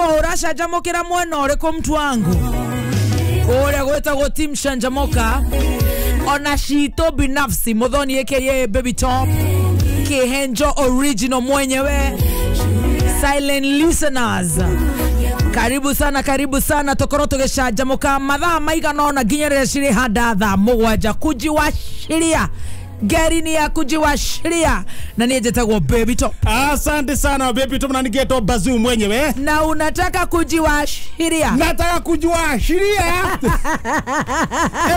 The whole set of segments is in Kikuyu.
Uracanjamukira mwena uriku mtu wangu uria gwitagwo team Canjamuka ona cito binafsi muthoni aka Baby Top Kihenjo original mwenyewe silent listeners. Karibu sana, karibu sana. Tokorwo tugicanjamuka mathaa maigana ona nginya rĩrĩa cirĩ handa thaa 7 kujiwashiria ngeri ni ya kujiwashiria na niĩ njĩtagwo Baby Top. Asante sana Baby Top, na nigetwo Bazoo mwenyewe. Na unataka kujiwashiria? Nataka kujiwashiria.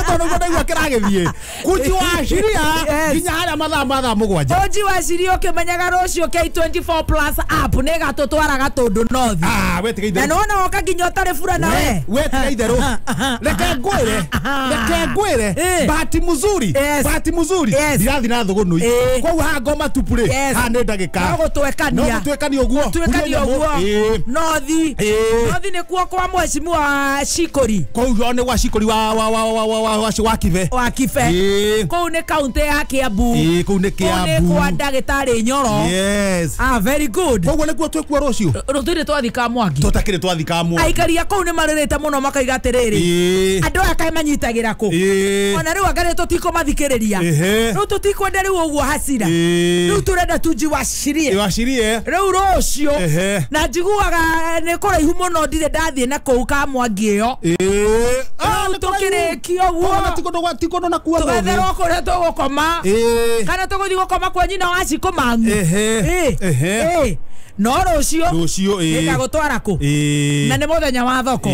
Eto niguo ndaigua kĩragĩthiĩ kujiwashiria nginya harĩa mathaa 7. Ujiwashiria ũkĩmenyaga rũciũ K24 plus app nĩ ĩgatũtwara Gatũndũ North. Ah, we tiga itherũ. Na nĩwona woka nginya ũtarĩ burana we. We tiga itherũ. Reke ngwĩre. Reke ngwĩre. Bahati mzuri. Bahati mzuri. Ndirathi na thũgũnũi. Koguo haha ngoma tupu rĩ, haha nĩ ndagĩka. No gũtwekania. No gũtwekania ũguo. Gũtwekania ũguo. Nothi. Nothi nĩ kuo kwa mheshimiwa Shikori. Kũu nĩ gwa Shikori wa Kibe. Wa Kibe. Kũu nĩ kaunti ya Kiambu. Kũu nĩ Kiambu. Kũu nĩ kwa ndagĩtarĩ Nyoro. Yes. Ah, very good. Koguo nĩkuo twĩkuo rũciũ. Rũtirĩ twathi Kamwangi. Tũtakĩrĩ twathi Kamwangi. Aikaria kũu nĩ marĩrĩte mũno makaiga atĩrĩrĩ. Andũ aya kaĩ manyitagĩra kũ? Ona rĩu anga tũtikũmathikĩrĩria. Rĩu tũtikwenda rĩu ũguo hasira. Rĩu tũrenda tujiwacirie. Wacirie. Rĩu rũciũ. Na njiguaga nĩ kũraihu mũno ndirĩ ndathiĩ na kũu Kamwangi ĩyo. Rĩu tũkĩrĩkia ũguo. Ti kũndũ nakuo. Tũgetherwo kũrĩa tũgũkoma. Kana tũgũthiĩ gũkoma kwa nyina wa Shiko Mang'u. No rũciũ. Rũciũ nĩngagũtwara kũ? Na nĩ mũthenya wa thoko.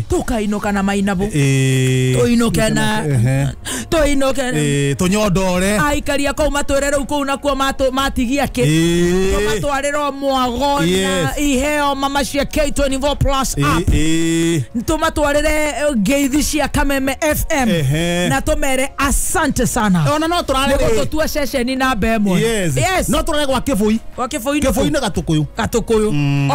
Tũkainũka na mainabũ. Tũinũke na tũinũke tũnyondore. Aikaria kũu matwĩre rĩu kũu nakuo matigia kĩ. Tũmatwarĩrwo mwago na iheo mama cia K24 plus app. Tũmatwarĩre ngeithi cia Kameme FM na tũmere asante sana. Ona no tũrare nĩguo tũtue ceceni namba 1. Yes. No tũrare gwa Kĩbũi. Gwa Kĩbũi. Kĩbũi nĩ Gatũkũyũ. Gatũkũyũ.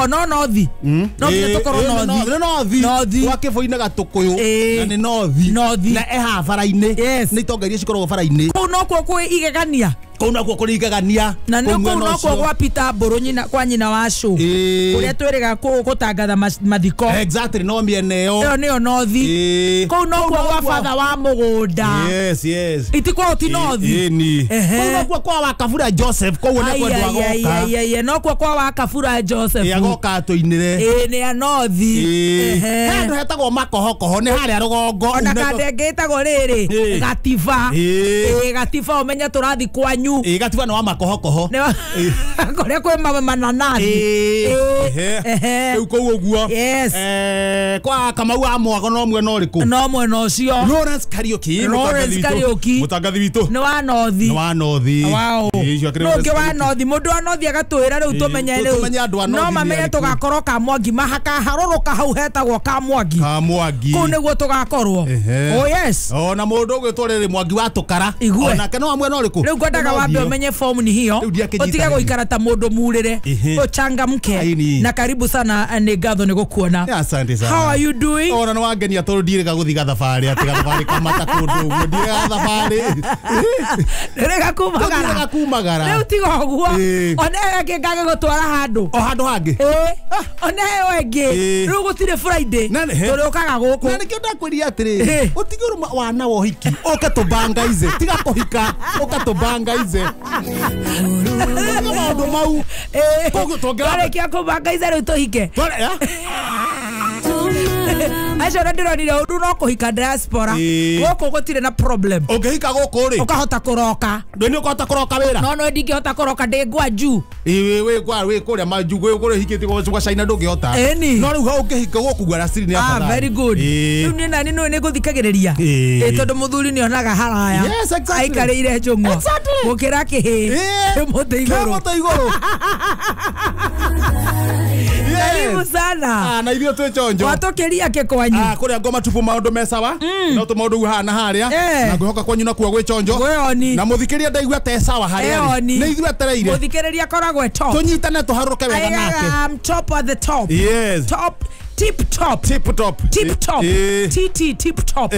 Ono Nothi. No nginya tũkorwo Nothi. Nĩ Nothi. Nothi. Gwa Kĩbũi nĩ Gatũkũyũ. Na nĩ Nothi. Nothi. Na eha bara-inĩ. Nĩ itonga iria cikoragwo bara-inĩ. Kũu nokuo kwĩ igegania. Kũu nokuo kũrĩ igegania. Na nĩ kũu nokuo gwa Peter Mbũrũ nyina kwa nyina wa Cũ. Kũrĩa twĩrĩga gũtangatha mathiko. Exactly, no mĩena ĩyo. Ĩyo nĩyo Nothi. Kũu nokuo gwa batha wa mũgũnda. Yes, yes. Itikwao ti Nothi. Ĩni. Kũu nokuo kwa Wakabura Joseph, koguo nĩ kwendwo agoka. Nokuo kwa Wakabura Joseph. Agoka atũinĩre. Nĩ a Nothi. He handũ hetagwo Makohokoho nĩ harĩa rũgongo. Ona kandenge ĩtagwo rĩrĩ Gatiba. Gatiba ũmenye tũrathi kwanyu. Gatiba nĩ wa Makohokoho. Kũrĩa kwĩ mananathi. Rĩu kũu ũguo. Yes. Kwa Kamau wa Mwago no mwena ũrĩkũ? No mwena ũcio. Lawrence Kariuki. Lawrence Kariuki. Mũtangathi witũ. Nĩ wa Nothi. Nĩ wa Nothi. Wow. Nũngĩ wa Nothi. Mũndũ wa Nothi agatwĩra rĩu tũmenye rĩu. No mamenye tũgakorwo Kamwangi mahakaharũrũka hau hetagwo Kamwangi. Kamwangi. Kũu nĩguo tũgakorwo. Oh yes. Ona mũndũ ũgwĩtwo rĩrĩ Mwangi wa Tũkara. Onake no wa mwena ũrĩkũ? Rĩu ngwendaga wambe ũmenye form ni hiyo. Ũtige gũikara ta mũndũ murĩre. Ũchangamke. Na karibu sana nĩ ngatho nĩ gũkuona. Asante sana. How are you doing? Ona nĩ wangenia tondũ ndirĩga gũthiĩ gathabarĩ atĩ gathabarĩ kamata kũndũ ũguo ndirĩga gathabarĩ. Ndirĩga kumagara. Ndirĩga kumagara. Rĩu tiga ũguo. Ona ĩyo ĩngĩ ngagĩgũtwara handũ. O handũ hangĩ. Ona ĩyo ĩngĩ. Rĩu gũtirĩ Friday. Tũrĩũkaga gũkũ. Na nĩkĩo ndakwĩrire atĩrĩrĩ. Ũtige wana wa ũhiki. Ũke tũbangaize. Tiga kũhika. Ũke tũbangaize. Maũndũ mau. Koguo tũngĩrĩkia kũbangaiza rĩu tũhike. Acio ndĩronire ũndũ no kũhika diaspora. Gũkũ gũtirĩ na problem. Ũngĩhika gũkũ rĩ, ũkahota kũroka. Ndũ nĩ ũkahota kũroka wĩra? No no ndingĩhota kũroka ndĩ Gwaju. Wĩ kwa wĩ kũrĩa manju gwĩ kũrĩa hikĩte gwa China ndũngĩhota. No rĩu hau ũngĩhika gũkũ Gwaraciri nĩ afadhali. Ah, very good. Rĩu niĩ nani nĩ nĩngũthikagĩrĩria. Tondũ mũthuri nĩ onaga haraya. Yes, exactly. Aikarĩire njũng'wa. Gũkĩra kĩhĩ. Mũtĩ igũrũ. Mũtĩ igũrũ. Karibu sana. Ah, na ithuĩ twĩ chonjo. Watũkĩria kĩ kwanyu? Ah, kũrĩa ngoma tupu maũndũ me sawa. No tũ maũndũ hana harĩa. Na ngwĩhoka kwanyu nakuo gwĩ chonjo. Na mũthikĩria ndaigua te sawa harĩa. Nĩ ithuĩ etereire. Mũthikĩrĩria koragwo top. Tũnyitane tũharũrũke wega nake. I'm top of the top. Yes. Top Tip top. Tip top. Tip top. TT tip top.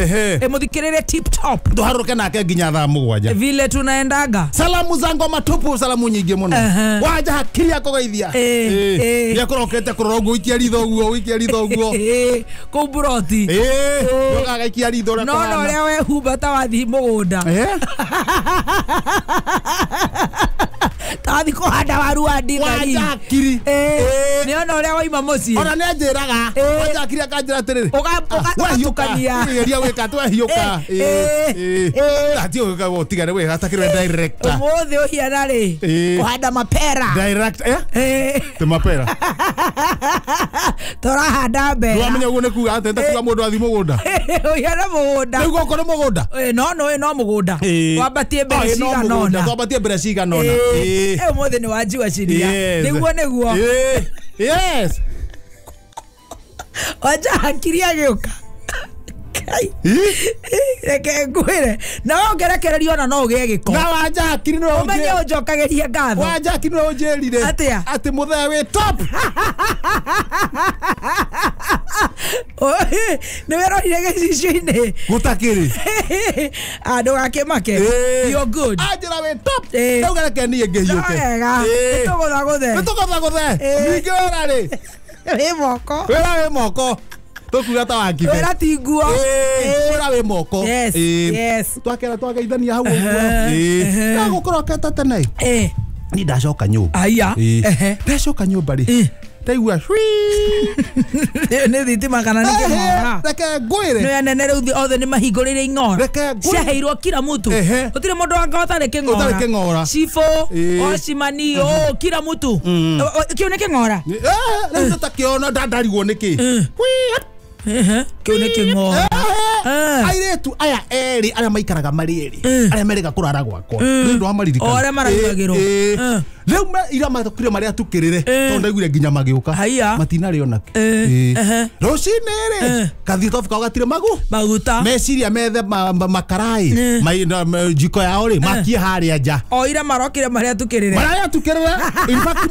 Muthikirire tip top. Tuharuke nake nginya thaa 7. Vile tunaendaga. Salamu za ngoma tupu, salamu nyingi muno. Wanja hakiri akogeithia. Nĩakorokete kũrora ũguo ikia ritho ũguo, ikia ritho ũguo. Kũu buroti. Nĩokaga ikia ritho ũrĩa No no ũrĩa wehumba ta wathiĩ mũgũnda. Ta wathiĩ kũhanda waru wa ndingari. Wanja hakiri. Nĩona ũrĩa waima mũciĩ. Ona nĩanjĩraga. Wanja hakiri akanjĩra atĩrĩrĩ. Ũgatukania. Geria gwĩka twehiũka. Ati ũgĩka ũtigane wĩ hatakĩrĩ director. Ũmũthĩ ũhiana rĩ. Kũhanda mapera. Direct Te mapera. Tũrahanda mbera. Ndwamenya ũguo nĩ kuga atĩ nda kuga mũndũ athiĩ mũgũnda. Ũhiana mũgũnda. Rĩu gũkũ nĩ mũgũnda. No no no mũgũnda. Twambatie mbere cigana ũna. Twambatie mbere cigana ũna. Ũmũthĩ nĩ wanjiwa ciria. Nĩguo nĩguo. Yes. Wanja hakiri agĩũka. Reke ngwĩre na wongerekereria ona no ũgĩe gĩko. Na wanja hakiri nĩwe ũmenye ũnjokagĩria ngatho. Wanja hakiri nĩwe ũnjĩrire atĩa atĩ mũthee wĩ top. Nĩwe rorire gĩcicio-inĩ gũtakĩrĩ. Ndũgakĩmake. You're good. Anjĩra wĩ top. Ndauga reke niĩ ngĩhiũke. Wega. Nĩtũgũthagũthe. Nĩtũgũthagũthe. Ningĩ wĩra rĩ wĩ moko. Wĩra wĩ moko. Tukuga ta wakibe. Wĩra ti nguo. Wĩra wĩ moko. Yes. Twakera twageithania hau ũguo. Ndagũkorokete tene. Ni ndacoka nyũmba. Aya. Ndacoka nyũmba rĩ. Ndaigua nĩ thitima kana nĩ kĩng'ora. Reke ngwĩre. Nĩ anene rĩu othe nĩ mahingũrĩire ing'ora. Ciaheirwo kila mtu. Gũtirĩ mũndũ wanga ũtarĩ kĩng'ora. Ũtarĩ kĩng'ora. Cibũ, ocimani, kila mtu. Kĩu nĩ kĩng'ora. Rĩu tũtakĩona ndandarigwo nĩkĩ. Kĩu nĩ kĩng'ora. Airĩtu aya erĩ arĩa maikaraga marĩ erĩ arĩa merĩga kũrara gwakwa nĩ ũndũ wa maririkano o arĩa mararugagĩrwo. Rĩu ira matũkire marĩa tukĩrĩre tondũ ndaiguire nginya magĩũka matinarĩ onake. Rũcinĩ rĩ kathitobu kao gatirĩ maguta meciria methe makaraĩ njiko yao rĩ makie harĩa nja o ira marokire marĩa tukĩrĩre marĩa tukĩrĩre in fact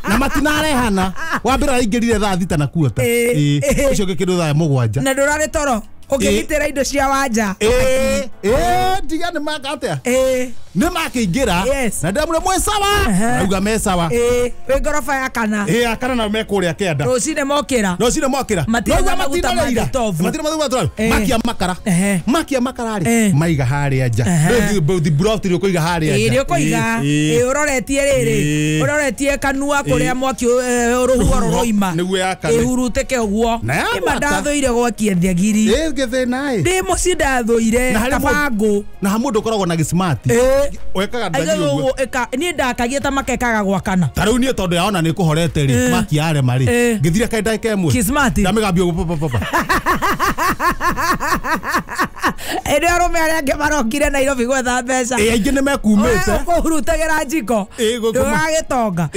na matinarehana wa mbere araingĩrire thaa 6 na kuota ũcio ũngĩ kĩndũ thaa 7 na ndũrarĩ toro ũkĩgitĩra indo cia wanja. Tiga nĩ maka atĩa nĩ makĩingĩra na ndamwĩra mwĩ sawa auga me sawa wĩ ngoroba ya kana ya kana na me kũrĩa kĩanda rũcinĩ mokĩra matirĩ maguta ma thitobu makia makara makia makara rĩ maiga harĩa nja rĩu buroti rĩ ũkũiga harĩa nja rĩ ũkũiga ũroretie rĩrĩ ũroretie kanua kũrĩa mwaki rũhuho rũroima ĩhurutĩke ũguo ĩma ndathũire gwakia thagiri gĩthĩna ndĩ mũciĩ ndathũire kabangũ na ha mũndũ ũkoragwo na gĩcimati wekaga ndagiri ũguo niĩ ndakagia ta makekaga gwakana ta rĩu niĩ tondũ yaona nĩ kũhorete rĩ maki yarema rĩ ngĩthire kaĩ ndagĩka ĩmwe ndamĩgambia ũguo papa ĩndĩ arũme arĩa angĩ marokire Nairobi gwetha mbeca aingĩ nĩ mekumĩte ũkũhurutagĩra njiko ndũgagĩtonga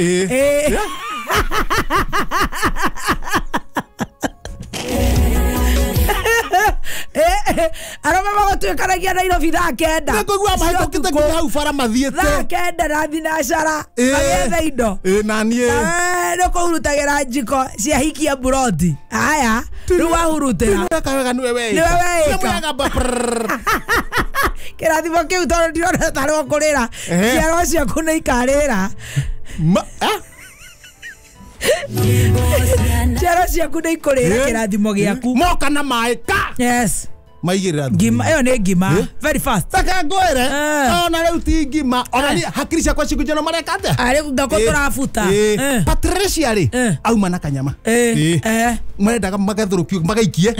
Arũme magũtuĩkanagia Nairobi thaa 9. Nĩngũigua mahĩtũkĩte nginya hau bara mathiĩte thaa 9 na thinacara magĩetha indo na niĩ nĩũkũhurutagĩra njiko ciahikia buroti aya rĩu wahurutĩra wega nĩwe weĩka kĩrathimo kĩu tondũ ndirona tarĩ ũkũrĩra ciarwa ciaku nĩ ikarĩra ciarwa ciaku nĩ ikũrĩra kĩrathimo gĩaku moka na maĩ ka yes maigĩrĩra ngima ĩyo nĩ ngima very fast reke ngwĩre ona rĩu ti ngima ona niĩ hakiri ciakwa cikũnjĩra mareka atĩa arĩ ngakũ tũrabuta Patricia rĩ auma na kanyama marendaga magathũrũkio magaikie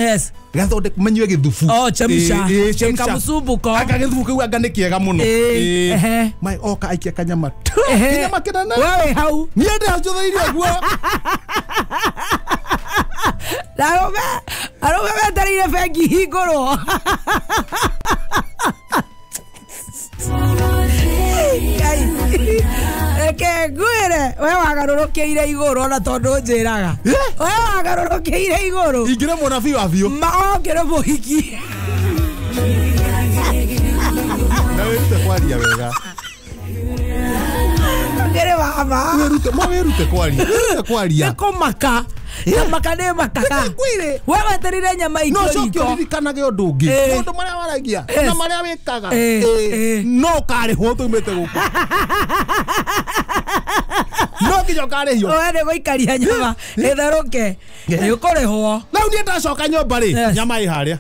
gathondeke manyue gĩthubu chemsha kamũcumbuko anga gĩthubu kĩu anga nĩ kĩega mũno mai oka aikia kanyama kĩnyama kĩnene we wĩ hau niĩ ndĩ hau njũthĩrĩirie ũguo arũme metereire bengi hingũrwo Reke ngwĩre we wagarũrũkĩire igũrũ ona tondũ njĩraga we wagarũrũkĩire igũrũ ingĩre mũnabii wa biũ ongĩre mũhiki na wĩrute kwaria wega ngĩrĩ mama wĩrute ma wĩrute kwaria wĩrute kwaria nĩ kũmaka Maka nĩ makaga. We weterire nyama No ikio coke riko. ũririkanage ũndũ ũngĩ. Maũndũ marĩa waragia na marĩa wĩkaga. No ũkarĩhwo tumĩte gũkũ. No nginya ũkarĩhio. We nĩ gũikaria nyama ĩtherũke. Nĩ ũkũrĩhwo. Rĩu niĩ ndacoka nyũmba rĩ, nyama ĩ harĩa.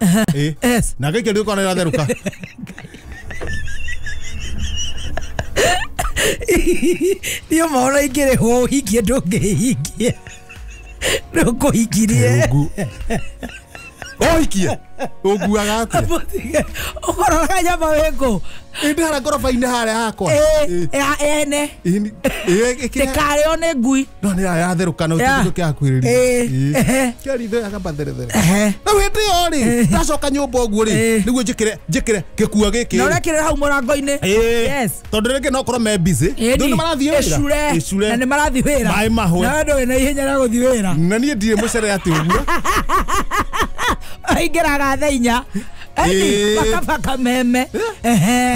Na gĩkĩ rĩu kona ĩratherũka. Niĩ maona ingĩrĩhwo ũhingie ndũngĩhingia. Ndũkũhingirie. Ũhikie. Ũnguaga atĩa? Ũkororaga nyama wĩkũ? Ĩndĩ harĩa ngoroba-inĩ harĩa hakwa. Ene. Ndĩkarĩo nĩ ngui. No nĩ yatherũka na ũtindũ kĩhakuhĩrĩria. Kĩa ritho yakamba therethere. Rĩu hĩndĩ ĩyo rĩ, ndacoka nyũmba ũguo rĩ, nĩguo njĩkĩre gĩkuo gĩkĩ. Na ũrekĩrĩra hau mũrango-inĩ. Yes. Tondũ rĩngĩ no korwo me busy. Ndũ nĩ marathiĩ wĩra. Ĩcure. Na nĩ marathiĩ wĩra. Maĩ mahwe. Na ndũrĩ na ihenya rĩa gũthiĩ wĩra. Na niĩ ndirĩ mũcere atĩ ũguo. Aingĩraga thaa inya. Makabaka meme.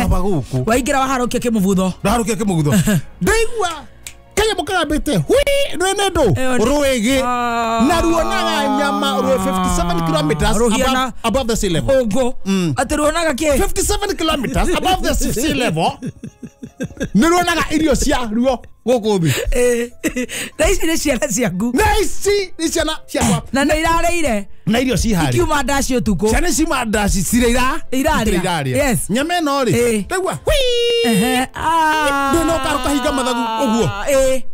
Baba gũkũ. Waingĩra waharũkia kĩmũbutho. Ndaharũkia kĩmũbutho. Ndaigua kanyamũ karambĩte hui rwĩne ndũ rwĩgĩ na ruonaga nyama rwĩ 57 kilometers above the sea level. Ũguo. Atĩ ruonaga kĩ? 57 kilometers above the sea level. Nĩ ruonaga irio cia ruo gũkũ thĩ. Na ici nĩ ciana ciaku. Na ici nĩ ciana ciakwa. Na nĩ irarĩire. Na irio ci harĩa. Ikiuma ndaci ũtukũ. Ciana ciuma ndaci cirĩ iraria. Yes. Nyama ĩno rĩ, ndaigua hui. Ndũ no kahinga mathagu ũguo.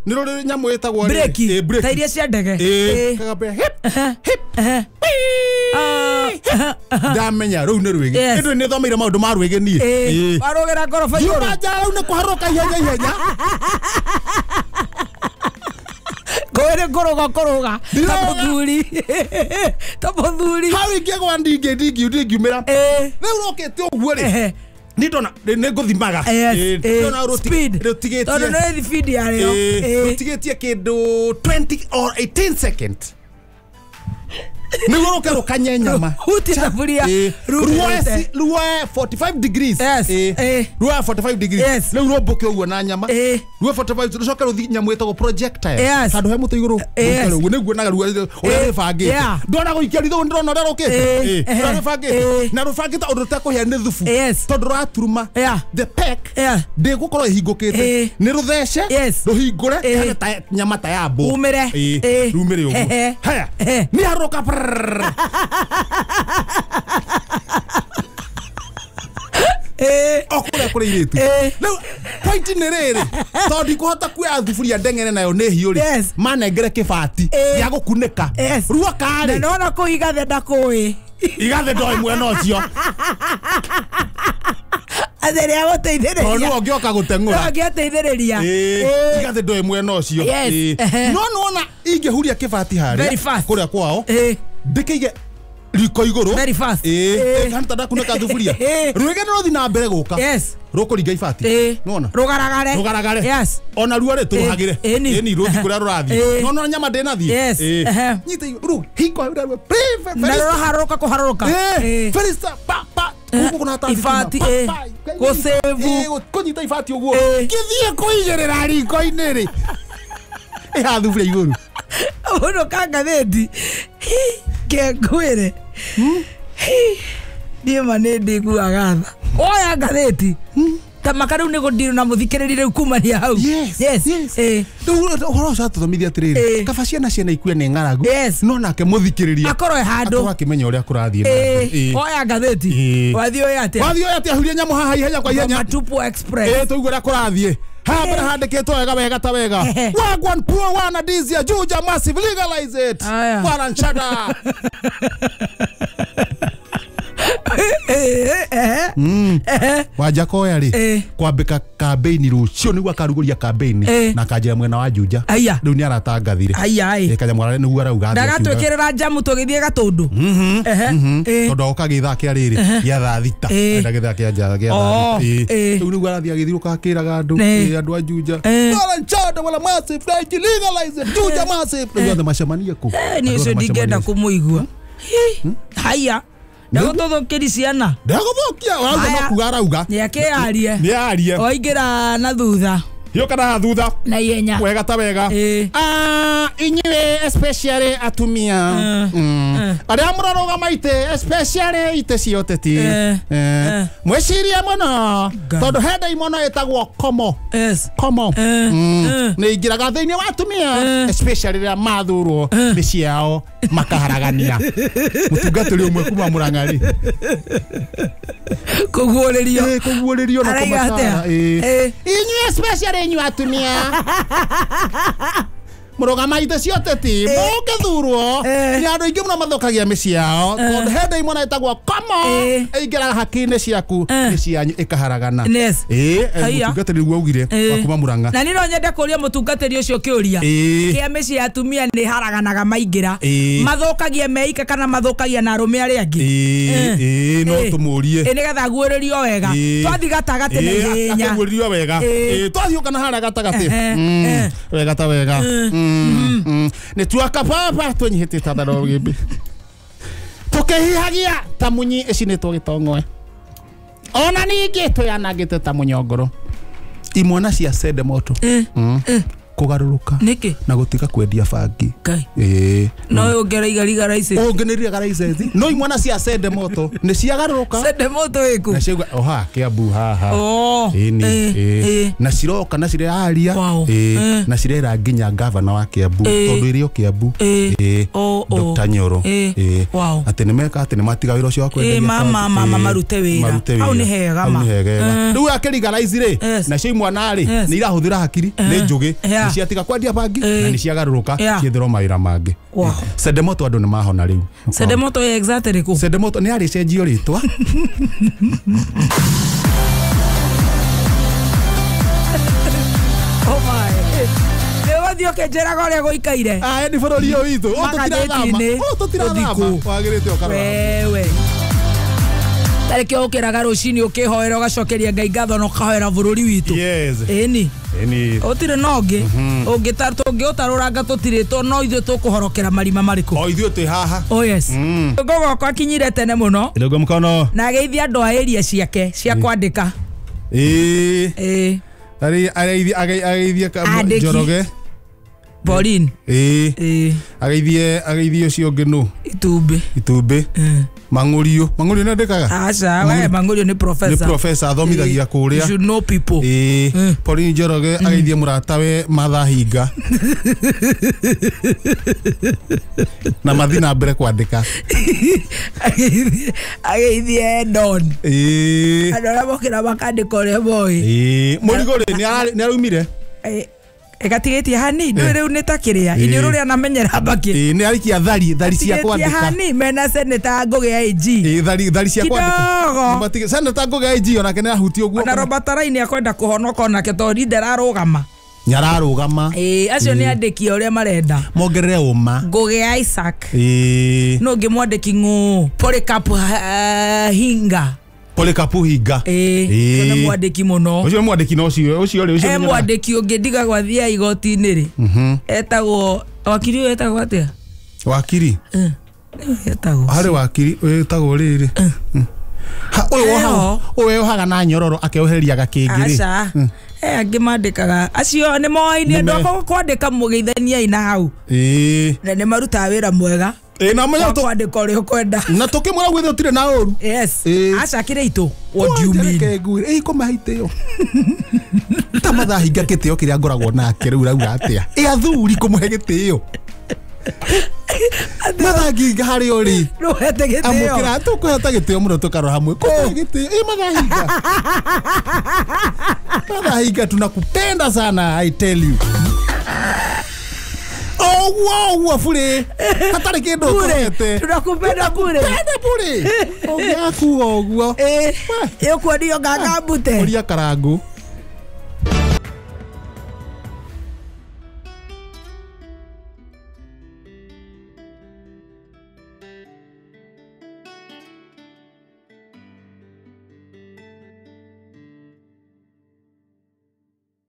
Nĩ rũrĩ nyamũ ĩtagwo rĩ. Ta iria cia ndege. Kagambia hip hip. Ndamenya rũu nĩ rwĩgĩ. Ĩndũ nĩ thomeire maũndũ ma rwĩgĩ niĩ. Warũgĩra ngoroba igũrũ. Ngiuma nja rĩu nĩ kũharũrũka ihenya ihenya. Kũrĩ kũrũga kũrũga. Ta mũthuri. Ta mũthuri. Hau ingĩgwa ndingiumĩra. Rĩu rũkĩte ũguo rĩ. Nĩ ndona nĩ ngũthimaga. Ndona rũtigĩtie. Tondũ nĩ speed yarĩo. Rũtigĩtie kĩndũ 20 or 18 seconds. Nĩguo rũke rũkanye nyama. Hutie thaburia. Ruoe 45 degrees. Ruoe 45 degrees. Rĩu rũmbũke ũguo na nyama. Ruoe 45 rũcoke rũthiĩ nyamũ ĩtagwo projectile. Handũ he mũtĩ igũrũ. Rũke nĩguo naga ruo ũrĩa rũbangĩte. Ndona gũikia ritho ndĩrona ũrĩa rũkĩte. Ũrĩa rũbangĩte. Na rũbangĩte ũndũ rũtekũhĩa nĩ thubu. Tondũ rũraturuma. The peck ndĩgũkorwo ĩhingũkĩte. Nĩ rũthece rũhingũre kana nyama ta ya mbũ. Umĩre. Rumĩre ũguo. Haya. Nĩ harũka. Okũrĩa kũrĩ irĩtu. Rĩu point nĩ rĩrĩ, tondũ ndikũhota kuoya thuburia ndeng'ere nayo nĩ hiũ rĩ, manengere kĩbati gĩa gũkunĩka. Ruoka rĩ. Na nona kũu igathe ndakũĩ. Igathe ndoĩ mwena ũcio. Atĩ nĩ agũteithĩrĩria. Tondũ nĩwe ũngĩoka gũteng'ũra. Ũngĩateithĩrĩria. Igathe ndoĩ mwena ũcio. No nĩwona ingĩhuria kĩbati harĩa kũrĩa kwao ndĩkĩige riko igũrũ. Very fast. Kana ndakunĩka thuburia. Rwĩgĩ nĩ rũthiĩ na mbere gũka. Rũkũringa ibati. Nĩwona? Rũgaragare. Rũgaragare. Ona ruo rĩ tũrũhagĩre. Ĩni rũthiĩ kũrĩa rũrathiĩ. No no nyama ndĩnathiĩ. Nyita rũu hingo rũu. Na rũraharũrũka kũharũrũka. Felista pa pa. Ibati gũcĩbu. Kũnyita ibati ũguo. Ngĩthiĩ kũigĩrĩra riko-inĩ rĩ. Ĩha thuburia igũrũ. Ũndũ ka ngathĩti. Kengwĩre. Niĩ ma nĩ ndĩiguaga tha. Oya ngathĩti. Ta maka rĩu nĩ gũndirũ na mũthikĩrĩri rĩu kumania hau. Yes. Rĩu ũhoro ũcio atũthomithia atĩrĩrĩ, kaba ciana ikue nĩ ng'aragu, no nake mũthikĩrĩria akorwo e handũ. Akorwo akĩmenya ũrĩa kũrathiĩ na mbere. Oya ngathĩti. Wathiĩ ũyũ atĩa? Wathiĩ ũyũ atĩa? Huria nyamũ haha ihenya kwa ihenya. Matupu Express. Tũigue ũrĩa kũrathiĩ. Haha mbere handĩkĩtwo wega wega ta wega. Wagwan poor wana dizia Juja massive legalize it. Warren Chada. Wajakoya rĩ kwambĩka kambeini rũciũ nĩguo akarugũria kambeini na akanjĩra mwena wa Juja. Rĩu nĩ aratangathire. Kanyamũ nĩguo arauga. Ndagatwĩkĩrĩra njamu tũgĩthiĩ Gatũndũ. Tondũ agoka gĩthaa kĩa rĩrĩ gĩa thaa thita. Enda gĩthaa kĩa nja gĩa thaa thita. Rĩu nĩguo arathiĩ agĩthiũrũrũka akĩraga andũ andũ a Juja. Warren Chada wala massive legalize it Juja massive. Rĩu othe macemanie kũ? Niĩ ũcio ndingĩenda kũmũigua. Haya. Ndagũtũthũkĩri ciana. Ndagũthũkia, ũrauga no kuga arauga. Nĩakĩarie. Nĩarie. Waingĩra na thutha. Hiũka na thutha na ihenya wega ta wega. Inyuĩ especially atumia arĩa mũrarũgama itĩ especially itĩ cia ũteti, mwĩcirie mũno tondũ he ndaimono ĩtagwo komo. Komo nĩ ingĩraga thĩinĩ wa atumia especially rĩrĩa mathurwo mĩciĩ yao makaharagania. Mũtungatĩri ũmwe kuma Murang'a rĩ kũguũrĩrio kũguũrĩrio na kũmatara. Inyuĩ especially inyuĩ atumia mũrũgama itĩ cia ũteti mũngĩthurwo nĩ andũ aingĩ mũno mathũkagia mĩciĩ yao tondũ he ndaimono ĩtagwo komo ĩingĩraga haki-inĩ ciaku mĩciĩ yanyu ĩkaharagana. Mũtungatĩri nĩguo augire wa kuma Murang'a. Na niĩ no nyende kũũria mũtungatĩri ũcio kĩũria kĩa mĩciĩ ya atumia nĩ haraganaga maingĩra mathũkagia meika kana mathũkagia na arũme arĩa angĩ? No tũmũrie nĩgetha aguũrĩrio wega. Twathiĩ gatagatĩ na ihenya akĩguũrĩrio wega. Twathiĩ ũka na harĩa gatagatĩ wega ta wega. Nĩ tuaka baba twĩnyihĩtie ta tharo gĩmbi tũkĩhihagia ta munyi ĩcinĩtwo gĩtong'oe ona ningĩ twĩanangĩte ta mũnyongoro. Imwana cia sende moto kũgarũrũka na gũtiga kwendia bangi. No ũngĩraiga legalize ũngĩnĩriga license no imwana cia sende moto nĩ ciagarũrũka. Sende moto ĩkũ? Na ciauga oha Kiambu haha na ciroka na cirearia na cirera nginya gavana wa Kiambu tondũ ĩrĩ o Kiambu Dr. Nyoro atĩ nĩmeka atĩ nĩmatiga wĩra ũcio wa kwendagia mama marute wĩra. Hau nĩ hega ma rĩu akĩlegalize rĩ nacio imwana rĩ nĩ irahũthĩra hakiri nĩ njũgĩ ciatiga kwendia bangi na nĩ ciagarũrũka ciethero mawĩra mangĩ. Sendemoto andũ nĩ mahona rĩu. Sendemoto exactly kũ? Sendemoto nĩ arĩcenjio rĩtwa. Oh my. Nĩ ũgũthiĩ ũkĩnjĩraga ũrĩa gũikaire. Nĩ bũrũri ũyũ witũ. Tũtirathama. Wagĩrĩte ũkarora. Wewe. Tarĩkĩo ũkĩraga rũcinĩ ũkĩhoera ũgacokeria Ngai ngatho na ũkahoera bũrũri witũ. Ĩni. Ũtirĩ na ũngĩ ũngĩũtarũranga tũtirĩ no ithuĩ tũkũhorokera marima marĩkũ? O ithuĩ twĩ haha. Oh yes. Ngũgokwa akinyire tene mũno. Ndũgũ mũkono. Na ageithia andũ a area ciake cia kwandĩka. Ageithie Njoroge. Pauline. Ageithie ũcio ũngĩ nũ? Itumbĩ. Mang'urio. Mang'urio nĩandĩkaga? Aca, we Mang'urio nĩ professor. Nĩ professor athomithagia kũrĩa. You should know people. Pauline Njoroge ageithie mũratawe Martha Hinga. Na mathiĩ na mbere kwandĩka. Ageithie Don. Andũ arĩa mokĩra makandĩka ũrĩa moĩ. Mũrigo rĩ nĩ araumire? Ĩgatigĩtie hani ndũĩ rĩu nĩ ta kĩrĩa inyuĩ rũrĩa namenyera mbakĩ. Nĩ arikia thari cia kwandĩka. Hani mena seneta Ngũgĩ AG. Thari cia kwandĩka. Seneta Ngũgĩ AG onake nĩ ahutie ũguo. Na Robert Rai nĩ akwenda kũhonoka onake tondũ ndararũgama. Nĩ ararũgama. Acio nĩ andĩki ũrĩa marenda. Mongerere ũma. Ngũgĩ Isaac. No ũngĩ mwandĩki ng'ũ Polycarp Hinga. Polycarp Hinga. Nĩ mwandĩki mũno. Ũcio nĩ mwandĩki no ũcio rĩ ũcio. Mwandĩki ũngĩ ndiga gwathiĩ igoti-inĩ rĩ. Etagwo wakiri ũyũ etagwo atĩa? Wakiri? Etagwo. Harĩ wakiri wĩtagwo rĩrĩ. Ũyũ wohaga na nyororo akeoheria gakĩngĩ rĩ. Aca. Angĩ mandĩkaga acio nĩ moaine andũ a kwandĩka mũgeithaniai na hau. Na nĩ marutaga wĩra mwega. Na menya kwandĩka ũrĩa ũkwenda. Na tũkĩmwĩra gwithe ũtirĩ na ũru. Yes. Aca kĩrĩ itũ. What do you mean? Kũmahe itĩo. Ta Martha Hinga gĩtĩo kĩrĩa ngoragwo nake rĩu rauga atĩa? Athuri kũmũhe gĩtĩo. Martha Hinga harĩ ũrĩ. Ndũhete gĩtĩo. Amũkĩra tũkũheta gĩtĩo mũno tũkarora hamwe. Kũhe gĩtĩo. Martha Hinga. Martha Hinga tunakupenda sana I tell you. Ũguo bure. Hatarĩ kĩndũ ũtũhete. Tunakupenda bure. Penda bure. Ũngĩakuga ũguo. Ĩũkuonio nganga mbute. Ũria Karangũ.